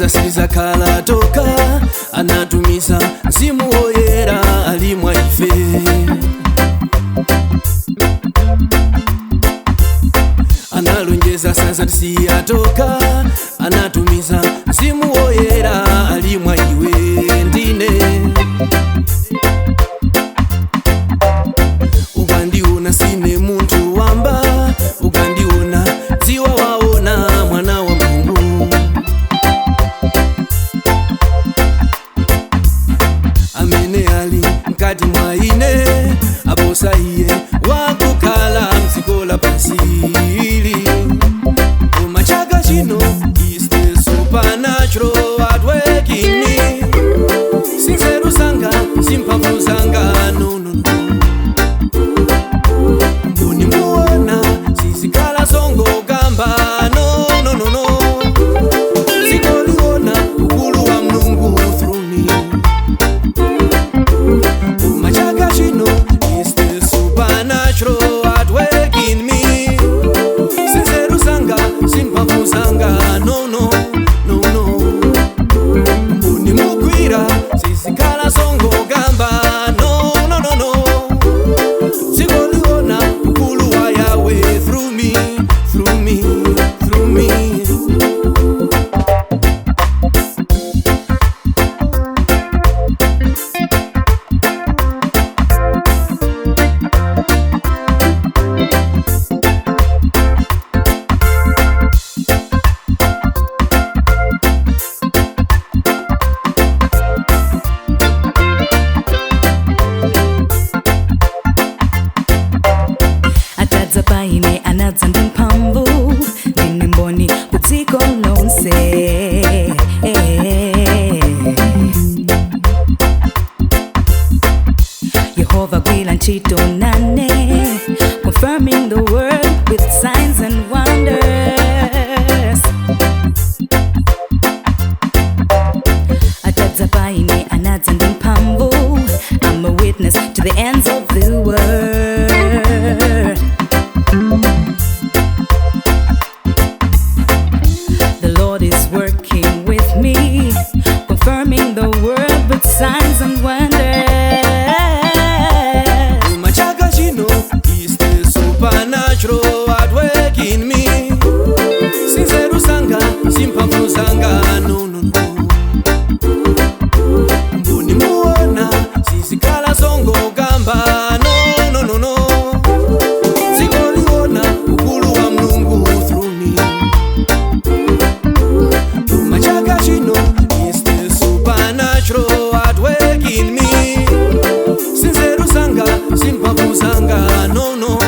Analonjeza sitizakhala toka, anatumiza Mzimu Woyera ali mwa ife. Analonjeza sazatisiya toka, anatumiza Mzimu Woyera ali mwa iwe ndine. Ukandiona sine munthu wamba, ukandiona dziwa waona mwana wa Mulungu. Amene ali mkati mwa ine aposa iye wakukhala mdziko lapansi ili. Koma chaka chino is the supernatural at work in me. Sinzeru zanga, simphamvu zanga, no, no, no. Mboni muona sizikhala zongokamba, no, no, no, no. Zikoliona ukulu wa Mulungu through me. Koma chaka chino is the supernatural at work in me. Sinzeru zanga, simphamvu zanga, no, no, no, no. Mboni mugwira sizikhala zongokamba, no, no, no, no. Zikoliona ukulu wa Yahweh through me, through me, through me. Atadza paine anadza ndi mphamvu, ndine mboni ku dziko lonse. Yehova gwira ntchito nane, confirming the word with signs and wonders. Atadza paine anadza ndi mphamvu, I'm a witness to the ends of the world. The Lord is working with me, confirming the word with signs and wonders. Koma chaka chino is the supernatural at work in me. Sinzeru zanga, simphamvu zanga, no, no, no. Mboni muona sizikhala zongokamba, no, no, no, no. Zikoliona ukulu wa Mulungu through me. Koma chaka chino is the supernatural at work in me. Sinzeru zanga, simphamvu zanga, no, no.